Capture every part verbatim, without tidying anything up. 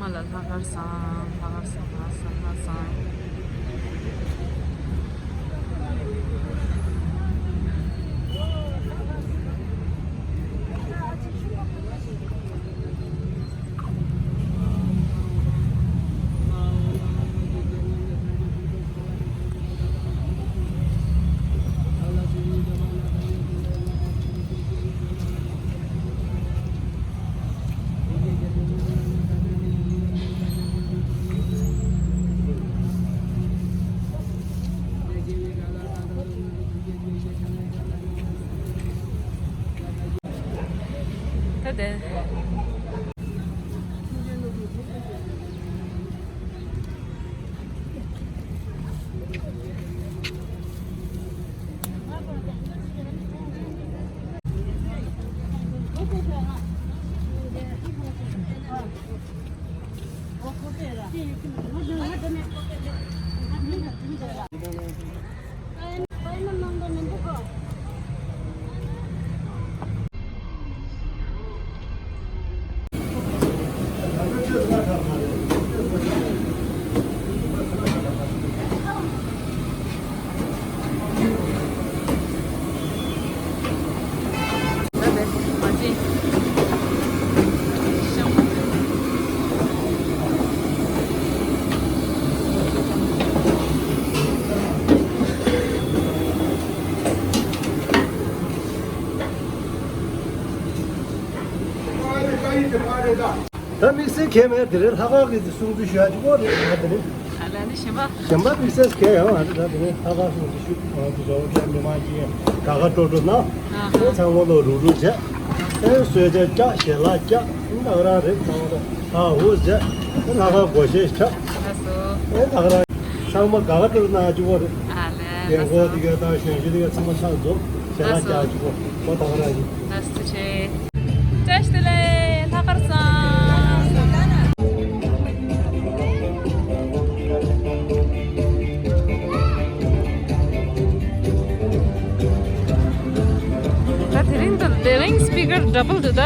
ལ་ལྷག་དཀར་བཟང་། ལྷག་དཀར་བཟང་། ལྷག་དཀར་བཟང་། ད་དེ། ད་དམིགས་བསལ་གལ་མེད། དེ་རིང་ལྷག་དཀར་གྱི་སྲུང་བརྩི་ཞུ་ཡ་གཅིག་པོ་རེད། ད་དེ་རིང་། ཨ་ལ་ནི་གཞན་པ། གཞན་པ་དམིགས་བསལ་གལ་ཡང་མ་རེད། ད་དེ་རིང་ལྷག་དཀར་སྲུང་བརྩི་ཞུ། ང་ཚོ་ཇོ་བོ་རྒྱལ་མི་མང་གིས་དགའ་དགའ་སྤྲོ་སྤྲོ་གནང་། ཨ་ཧ། ཨེ་ཚང་མ་ལོ་རུག་རུག་བྱས། ཨེ་གསོལ་ཇ་བཀྱག་ཞལ་ལག་བཀྱག་ད་ག་རང་རེད། ཚང་མ་ལོ་ཧ་ཧུ་བྱས། ཨེ་ལྷག་དཀར་སྒོར་གཞས་བྱས། ལགས་སོ། ཨེ་ད་ག་རང་། ཚང་མ་དགའ་དགའ་སྤྲོ་སྤྲོ་གནང་གཅིག་པོ་རེད། ཨ་ལས། རྒན་གོག་དེ་ག་དང་གཞོན་གཞོན་དེ་ག་ཚང་མ་ཕྱག་རྫོགས་ཞལ་ལག་རྒྱག་གཅིག་པོ་ཁོ་ད་ག་རང་ཡིན། ལགས་སོ་ཆེ། བཀྲ་ཤིས་བདེ་ལེགས། ལྷག་དཀར་བཟང་། ད་དེ་རིང་དུ་དེ་རིང་སི་པི་ཀར་ཌབ་བལ་འདུག་ད།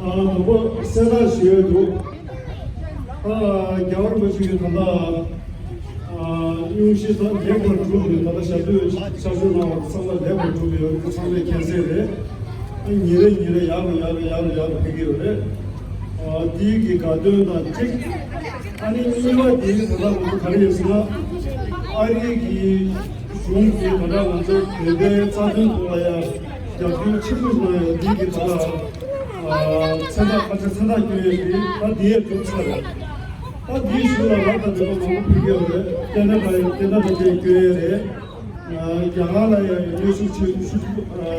ཨ། དང་པོ་གསལ་བསྒྲགས་ཞུ་ཡས་འདུག་ཨ། རྒྱལ་བ་རིན་པོ་ཆེ་གིས་ད་ལྟ་ཨ། སྙུང་གཞི་ད་ལེགས་པར་གྲུབ་པའི་ད་ལྟ་ཞབས་བརྟན་ཕྱག་མཆོད་གནང་བ་ཚང་མ་ལེགས་པར་གྲུབ་ཡོད། འདི་ཚང་མས་མཁྱེན་གསལ་རེད། ཨ། ཉིན་རེ་ཉིན་རེ་ཡག་རུ་ཡག་རུ་ཡག་རུ་ཡག་རུ་འཕེལ་གྱི་ཡོད་རེད། ཨ། འདི་གི་དགའ་སྟོན་དང་གཅིག་ཨ་ནི་གཉིས་པ་དེ་ད་ལྟ་ང་ཚོ་ག་རེ་ཡོད་ཟེར་ན། ཨ་རི་གི་གཞུང་གིས་ད་ལྟ་ང་ཚོ་བོད་པའི་རྩ་དོན་ཐོག་ལ་ཡང་རྒྱབ་སྐྱོར་ཆེན་པོ་གནང་ཡོད། འདི་གི་ད་ལྟ་ཨ། མཚན་རྟགས་ཁ་ཆེ་མཚན་རྟགས་བསྐྱོན་ཡོད་དེ་ད་འདི་ཡས་གྲུབ་ཚར་རེད། ད་འདིའི་གཞུག་ལ་རག་དང་འདོད་པ་མང་པོ་ཕུལ་གྱི་ཡོད་རེད། ཀེ་ན་ཌ་ཡང་ཀེ་ན་ཌ་ཅན་བསྐྱོན་ཡོད་རེད། ཨ། རྒྱ་གར་ལ་ཡང་གནོན་ཤུགས་ཆེ་ཤུགས་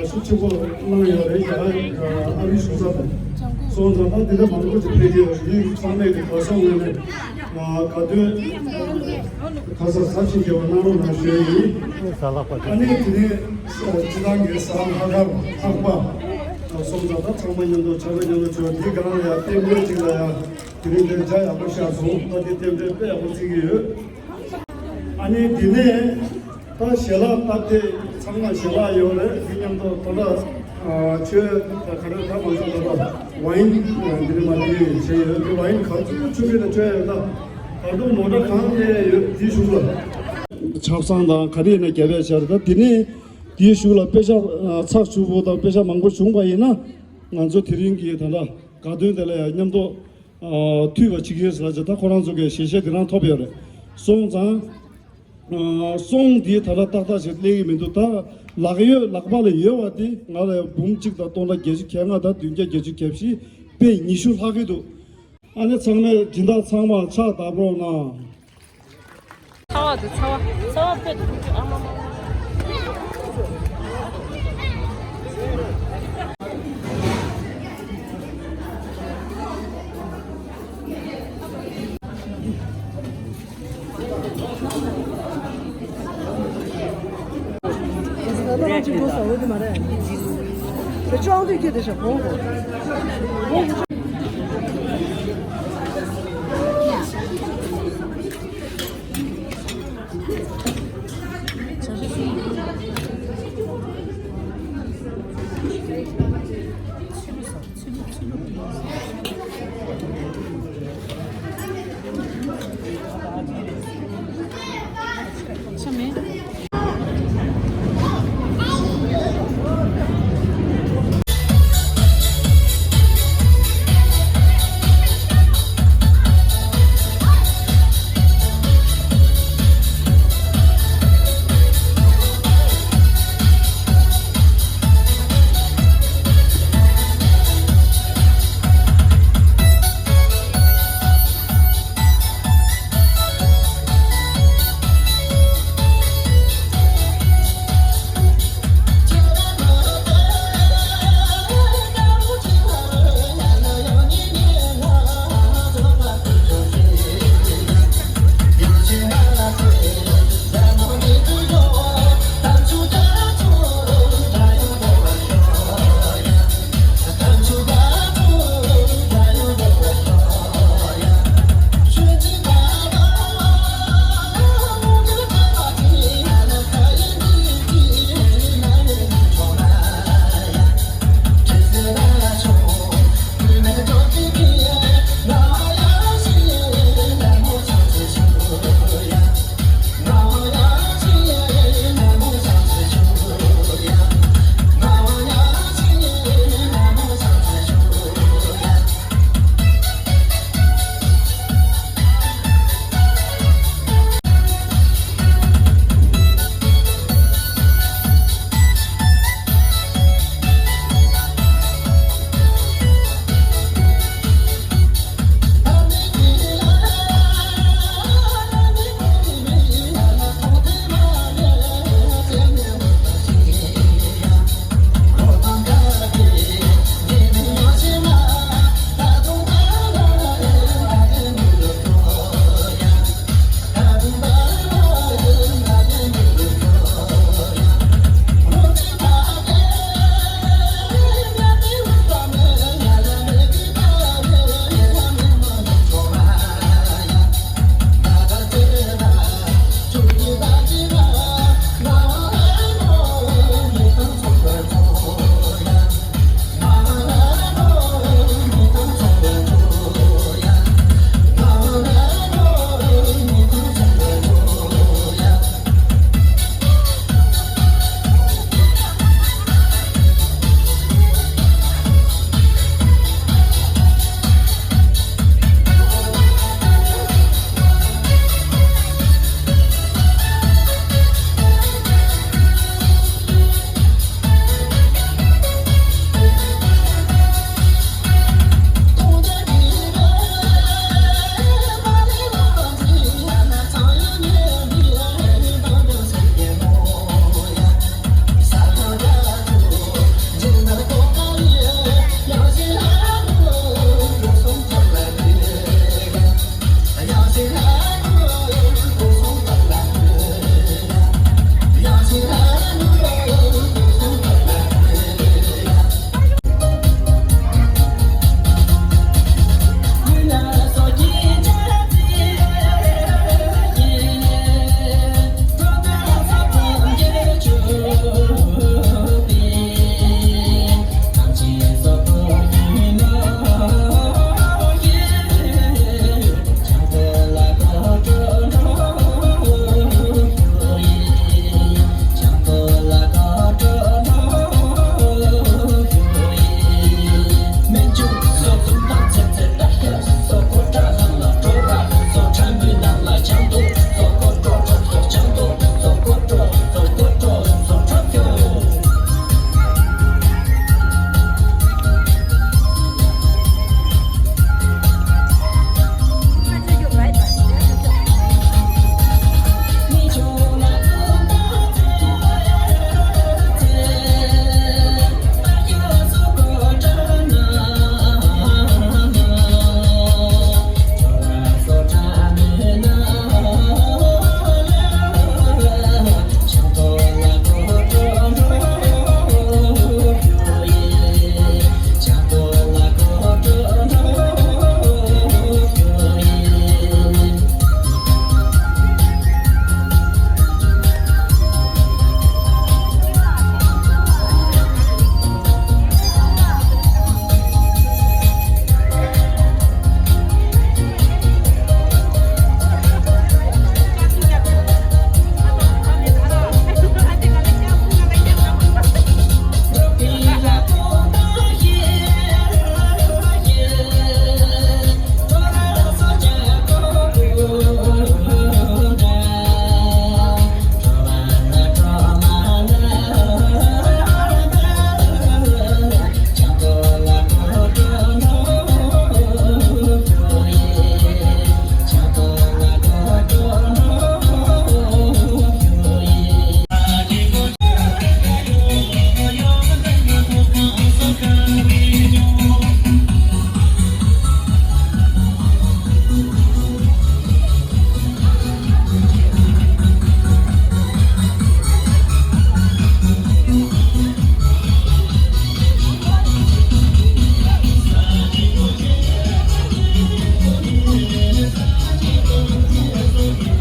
ཤུགས་ཆེན་པོ་གནང་ཡོད་རེད། རྒྱ་གར་ཨ་རིའི་གཞུང་ཚབ་དང་སོང་ཙང་ད་འདི་འདྲ་མང་པོ་ཅིག་ཕེབས་ཀྱི་ཡོད་རེད། འདི་ཚང་མས་ཀྱི་གོ་སོང་ངོས་ནས་ཨ། དགའ་སྟོན་ག་ས་ཚབས་ཆེན་རྒྱལ་བ་གནང་རོགས་གནང་ཞུ་ཡི་ཡིན། ཨ་ནི་དེ་ནས་སྤྱི་བཏང་གི་གཟའ་ལྷག་དཀར་ལྷག་པ་སོང་ཙང་ད་ཚང་མ་མཉམ་དུ་ཆ་ཚང་མཉམ་དུ་བྱོས། འདི་ག་རང་ལ་ཡང་རྟེན་འབྲེལ་ཅིག་ལ་ཡང་དེ་རིང་འདིར་མཇལ་ཡག་པོ་ཤར་སོང་། ད་འདི་རྟེན་འབྲེལ་དཔེ་ཡག་པོ་བརྩི་གི་ཡོད། ཨ་ནི་དེ་ནས་ད་ཞལ་ལག་སྟབས་བདེ་ཚང་མ་ཞལ་ལག་ཡོད་རེད། དེ་མཉམ་དུ་ད་ལྟ་ཨ། ཆོས་ད་ག་རེ་ད་མ་ཟེར་ད་ལྟ་ཝའིན་འདི་ནས་མ་དེ་བྱས་ཡོད། དེ་ཝའིན་ག་ཚོད་ཆུ་བེད་ལ་བཅོས་ཡོད། ད་ད་དུང་མོ་ཊ་གང་ཡས་ཡོད། དེའི་གཞུག་ལ་ཆབ་གསང་དང་ག་རེ་ཡིན་ན་རྒྱབ་ཡས་བྱས་རེད། ད་དེ་ནས་དེའི་གཞུག་ལ་དཔེ་ཆ་ཨ། ཚགས་ཚུད་པོ་དང་དཔེ་ཆ་མང་པོ་བྱུང་བ་ཡིན་ན་ང་ཚོ་དེ་རིང་གི་ད་ལྟ་དགའ་སྟོན་དེ་ལ་ཡང་མཉམ་དུ་ཨ། མཐུད་པ་བྱེད་ཀྱི་ཡོད་ཟེར་ལབ་བྱས། ད་ཁོ་རང་ཚོ་གིས་ཞལ་བཞེས་དེ་རང་ཐོབ་ཡོད་རེད། སོང་ཙང་ཨ། སོང་དེ་ད་ལྟ་ཏག་ཏག་ཞིག་སླེབས་ཀྱི་མི་འདུག་ད་ལག་ཡོད་ལག་པ་ལ་ཡོད་པ་དེ་ང་ལ་ཡང་འབུམ་གཅིག་དང་སྟོང་ཕྲག་བརྒྱད་ཅུ་གྱ་ལྔ་དང་བདུན་བརྒྱ་བརྒྱད་ཅུ་གྱ་བཞི་པས་ཉི་ཤུ་ལྷག་གི་འདུག་ཨ་ནི་ཚང་མས་སྦྱིན་བདག་ཚང་མ་ཕྱག་བརྡབ་རོགས་གནང་། ཚ་བ་དེ་ཚ་བ་ཚ་བ་དཔེ་ཐུག་ཅུ་ཨ་མ་མ།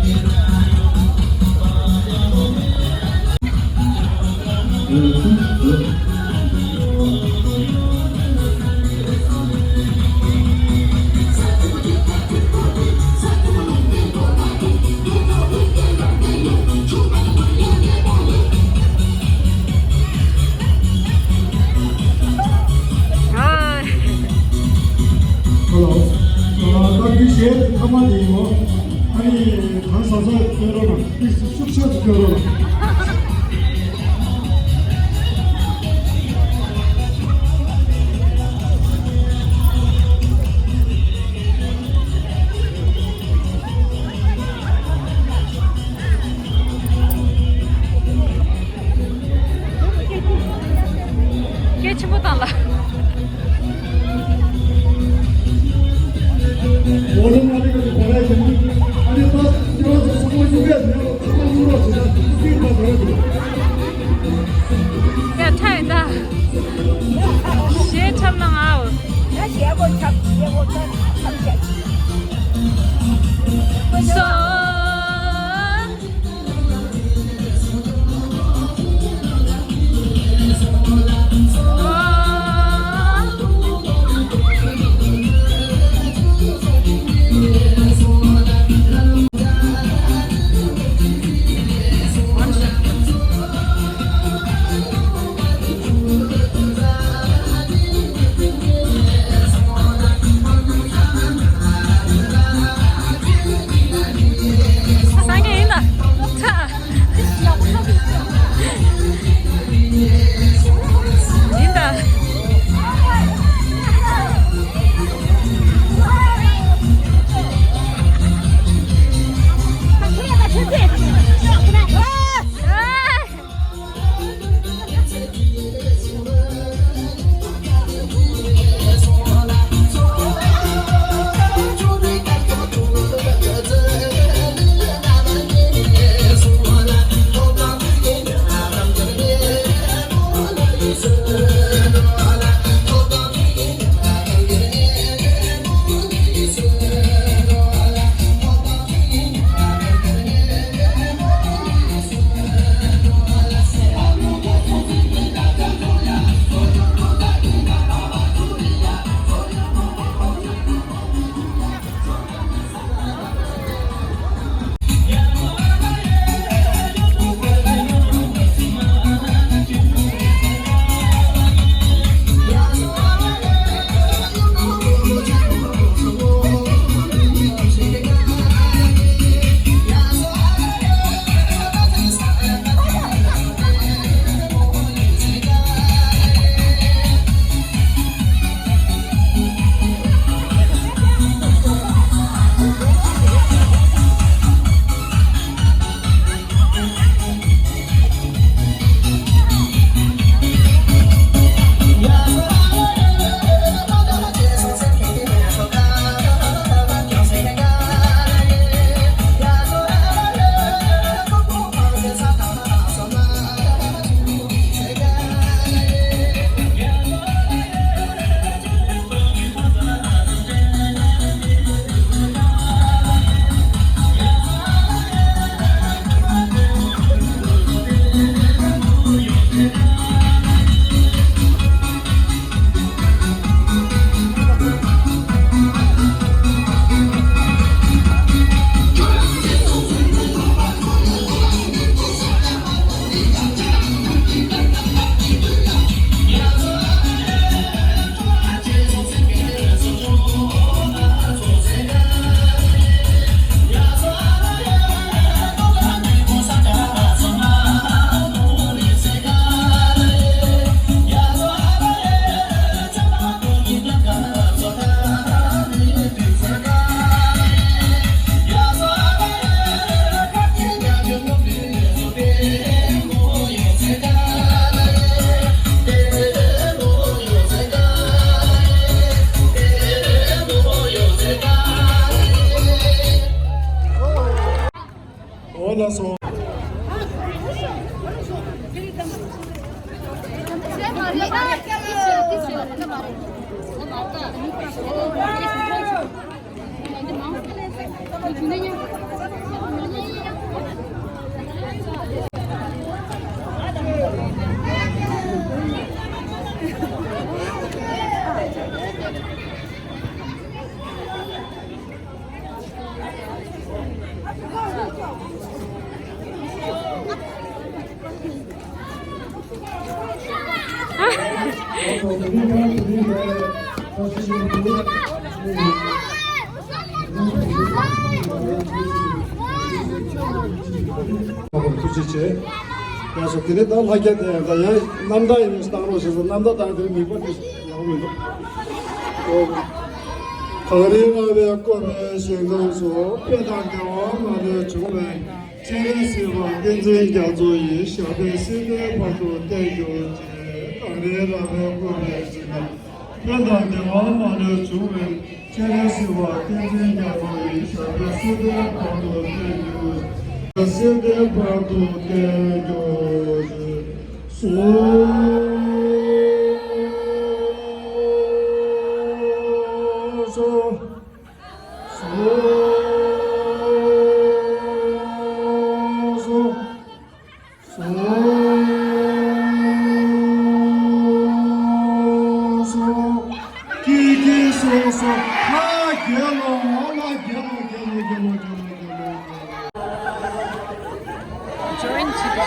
ཨ། ཧེ་ལོ། ཨ། ད་འདི་གཞས་དེ་ཐ་མ་དེ་ཡིན་ནོ། ཨ་ནི་གང་ཟག་ཟག་སྐྱོན་རོགས་གནང་། འདི་ཤུགས་ཆེ་ཙམ་སྐྱོན་རོགས་གནང་། སྐད་ཆེན་པོ་བཏང་ལ། ཡ་ཁྲ་ཡིན་ད། གཞས་འཁྲབ་གནང་ཨའོ། ད་གཞས་སྒོ་འཁྲབ། གཞས་སྒོ་འཁྲབ་འཁྲབ་བྱ། སོ། སངས་རྒྱས་ཡིན་ད། ཡིན་ད། འོ་ལགས་སོ། ཐུགས་རྗེ་ཆེ། ཡག་སོ། དེ་ནས་ད་ལྷ་རྒྱལ་དེ་ཡང་ད་ཡང་རྣམ་ཐར་ཡིན་ནས་བཏང་རོགས་ཞེས་སོ། རྣམ་ཐར་བཏང་དེ་ནས་མིག་པ་དེ་ཡག་པོ་མི་འདུག་གངས་རིའི་ར་བས་བསྐོར་བའི་ཞིང་ཁམས་སུ། ཕན་དང་བདེ་བ་མ་ལུས་འབྱུང་བའི། སྤྱན་རས་གཟིགས་དཔལ་བསྟན་འཛིན་རྒྱ་མཚོ་ཡི། ཞབས་པད་སྲིད་མཐའི་བར་དུ་བརྟན་གྱུར་ཅིག་གངས་རིའི་ར་བས་བསྐོར་བའི་ཞིང་ཁམས། ཕན་དང་བདེ་བ་མ་ལུས་འབྱུང་བའི། སྤྱན་རས་གཟིགས་དཔལ་བསྟན་འཛིན་རྒྱ་མཚོ་ཡི། ཞབས་པད་སྲིད་མཐའི་བར་དུ་བརྟན་གྱུར་ཅིག་སྲིད་མཐའི་བར་དུ་བརྟན་གྱུར་ཅིག་སོ། སོ། སོ། སོ། སོ། སོ། ཀི་ཀི་སོ་སོ། ལྷ་རྒྱལ་ལོ། ལྷ་རྒྱལ་ལོ། རྒྱལ་ལོ། རྒྱལ་ལོ། རྒྱལ་ལོ། རྒྱལ་ལོ། རྒྱལ་ལོ། Join to the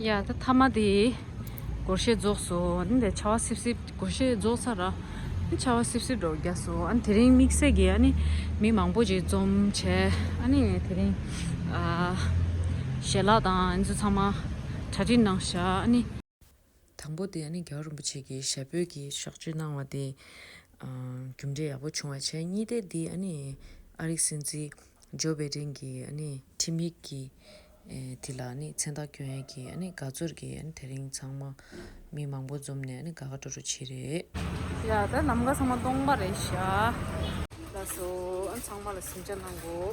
ཡ་ད་མཐའ་མ་དེ་སྒོར་གཞས་རྫོགས་སོང་། ཨ་ནི་དེ་ཆར་པ་སིབ་སིབ། སྒོར་གཞས་རྫོགས་ཚར་ར། ཨ་ནི་ཆར་པ་སིབ་སིབ་འགྲོ་རྒྱག་སོང་། ཨ་ནི་དེ་རིང་དམིགས་བསལ་གྱི་ཨ་ནི་མི་མང་པོ་ཅིག་འཛོམས་བྱས། ཨ་ནི་དེ་རིང་ཨ་ཞལ་ལག་དང་ཨ་ནི་ཚོ་ཚང་མ་གྲ་སྒྲིག་གནང་བཞག་ཨ་ནི། དང་པོ་དེ་ཨ་ནི་རྒྱལ་བ་རིན་པོ་ཆེ་གིས་ཞབས་པད་ཀྱི་གཤགས་བཅོས་གནང་བ་དེ་ཨ་རྒྱུ་འབྲས་ཡག་པོ་བྱུང་བ་བྱས། གཉིས་དེ་དེ་ཨ་ནི་ཨ་རིའི་སྲིད་འཛིན་ཇོ་བྷའི་ཌེན་གྱི་ཨ་ནི་ཁྲིམས་ཡིག་གི་ཨེ་དེ་ལ་ཨ་ནི་མཚན་རྟགས་བསྐྱོན་ཡས་ཀྱི་ཨ་ནི་དགའ་ཚོར་གྱི་ཨ་ནི་དེ་རིང་ཚང་མ་མི་མང་པོ་འཛོམས་ནས་ཨ་ནི་དགའ་དགའ་སྤྲོ་སྤྲོ་བྱས་རེད། ཡ་ད་ལམ་ཁ་ཚང་མ་སྟོང་པ་རེད་ཤག་ལགས་སོ། ཨ་ཚང་མ་ལ་གཟིམ་འཇག་གནང་གོ།